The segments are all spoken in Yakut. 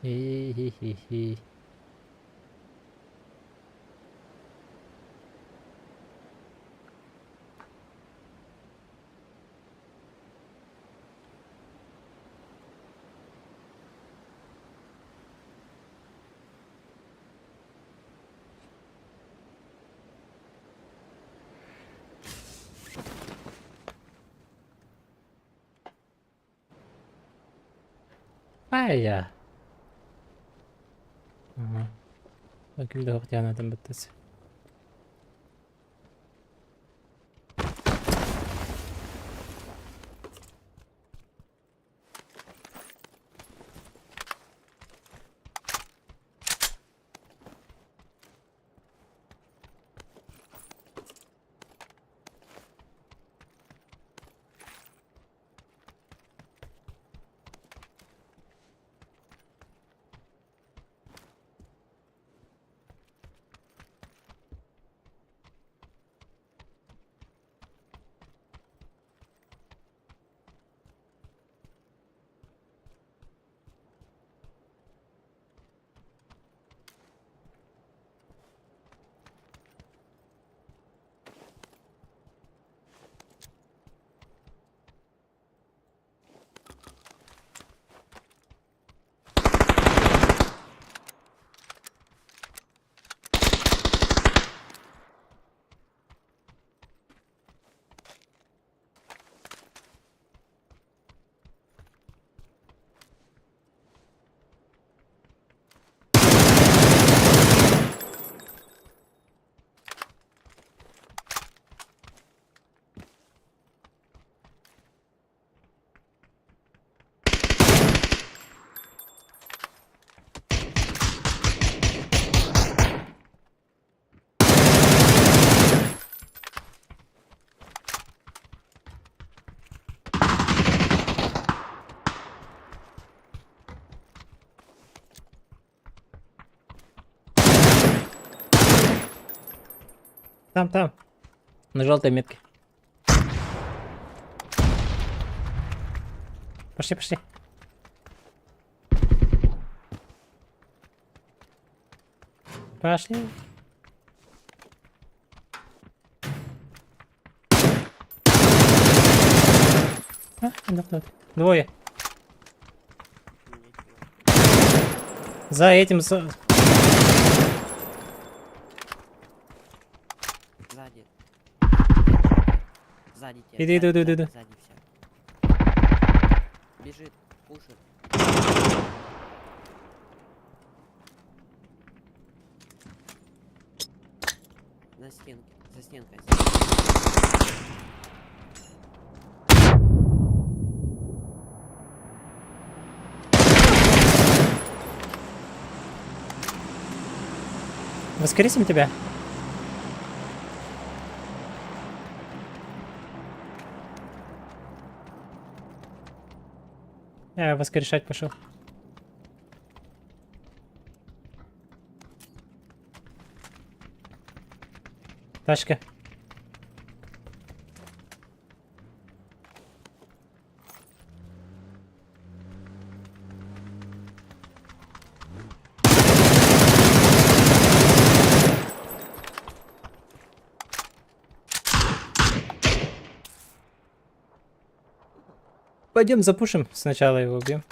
Хи-хи-хи-хи. Айа. Ага. Ким да дианатын быттас. Там, там. На желтой метке. Пошли, пошли. Пошли. А, Двое. За этим... За... Сзади. Сзади тебя. Иду, иду, иду, иду. Сзади все. Бежит, пушит. На стенке, за стенкой. Воскресим тебя? Я воскрешать пошел. Тачка. Пойдем запушим. Сначала его убьем.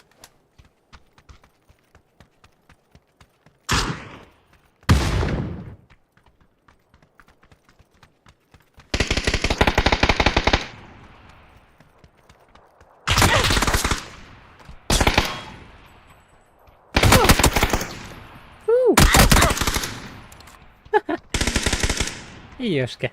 Ешка.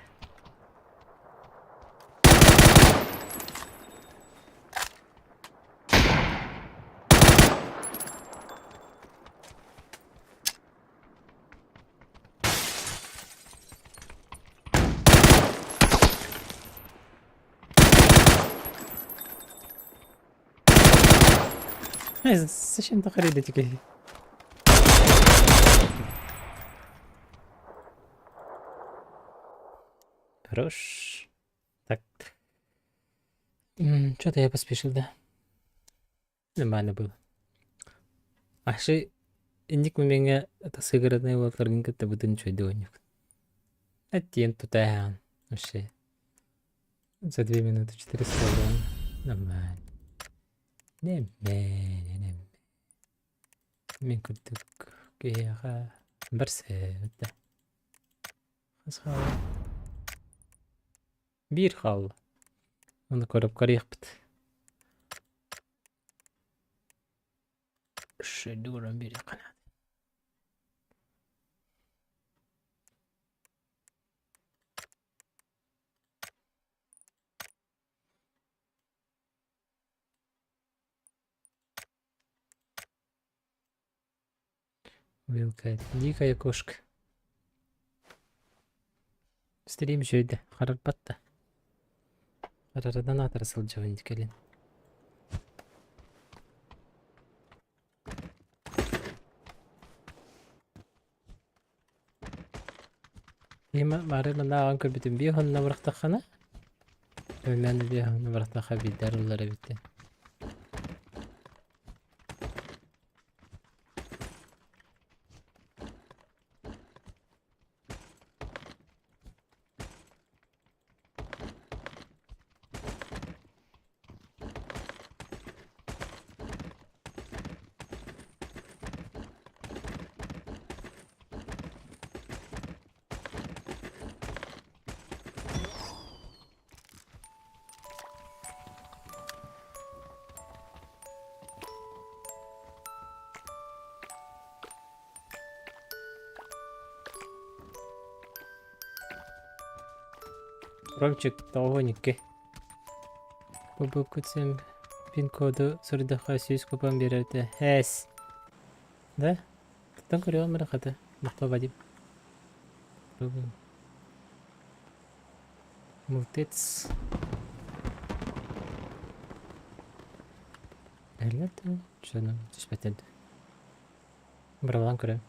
Зачем тохарыйда теперь? Хорош. Так. Что-то я поспешил, да? Нормально было. Ахшы инник мэмэҥэ тасыгыранай уолларгын кытта бытын үчүгэйдик оонньуубут. Эттиэн тутааһаан вообще. За 2 минуты 400 урон. Нормально. Нэммэ, Мин курдук киһиэхэ барсыбыт да. Хас хаалла? Биир хаалла. Ону көрүп көрүөхпүт. Шөйдүк уран биэриэххэ наада. Вилка дикая кошка. Стрим үчүгэй харарбат да. Харарынан аатара сылдьабын кэлин. Има бары манна ааҕан көрбүтүм биир уонна бырахтаххына Өлмөөн биир уонна бырахтахха биирдэ арыллар эбит диэн. Ромчик 92. Бу пин-коду суруйдахха 100 купон биэрэртэ. Эс. Да? Тутан көрүөҕүм эрэ хата. Махтал Вадим. Пробуем. Мултец. Эллэр да? Чё түспэтин. Быралаан көрөм.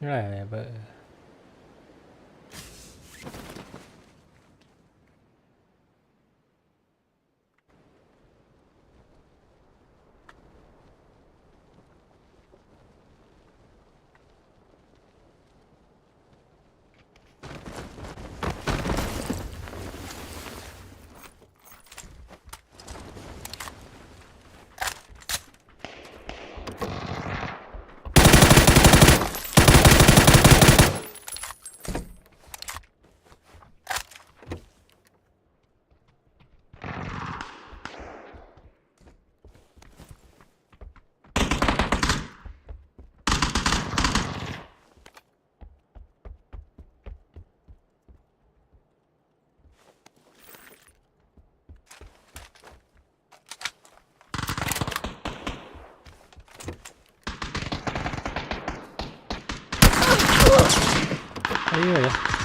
Э, Ай-ой.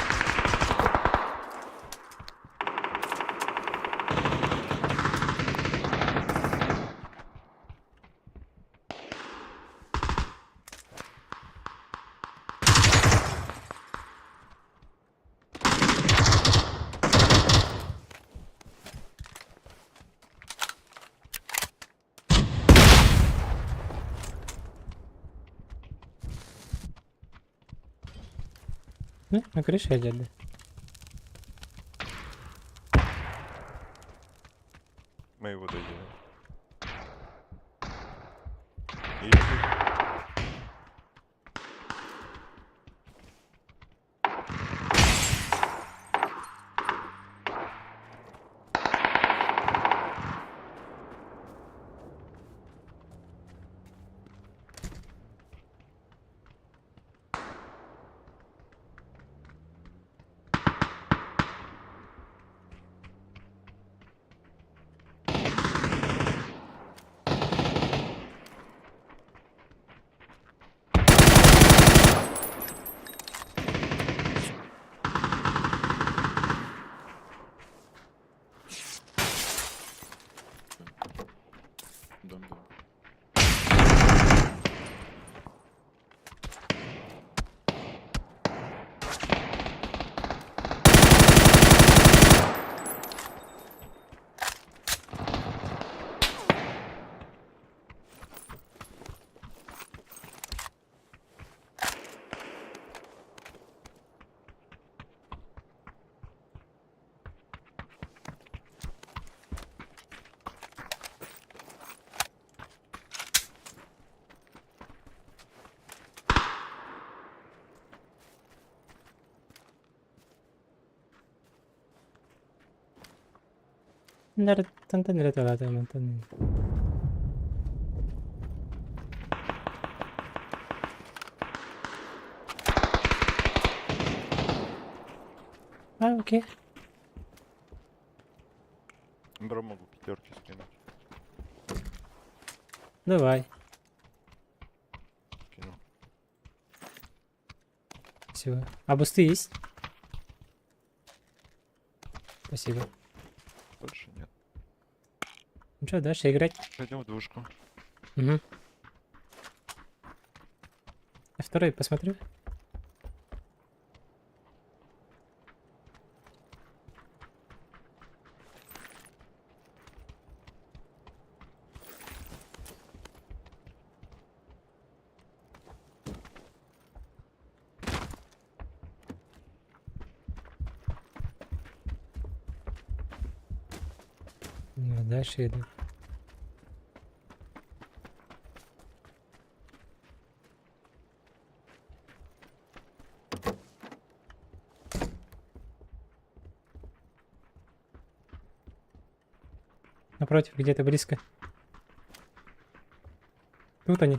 Не, на крыше дяди. Мы его доедем. И Тантан эрэ талаатым мантан. А, окей. Бро, могу пятерки скинуть. Давай. Кинул. Спасибо. А бусты есть? Спасибо. Больше нет. Ну что, дальше играть? Пойдем в двушку. Угу. Я второй посмотрю. Ну, дальше иду. Напротив, где-то близко. Тут они.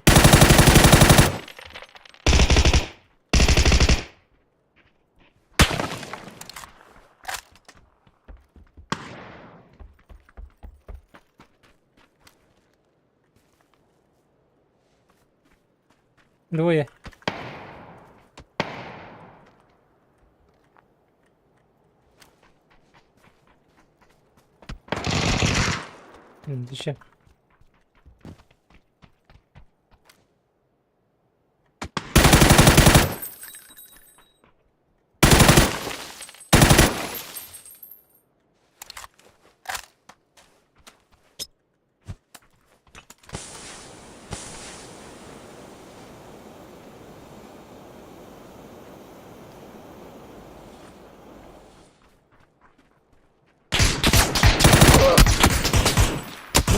Двое. Еще.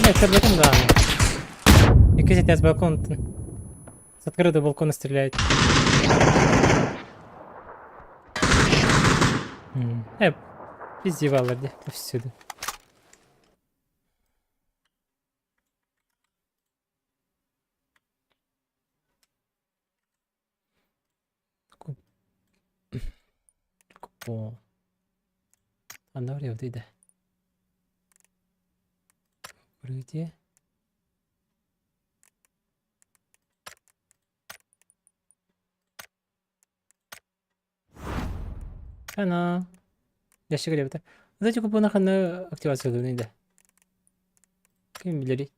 Блядь, көрбөтүм даҕаны. Иккис этээс балконтан. С открытого балкона стреляет. Пиздевалар дии, повсюду. Купол. Ханна барыабытый да? Укрытие. Ана. Ящик эбитэ. Знаете, купона ханна активациялыный да? Ким билэрий?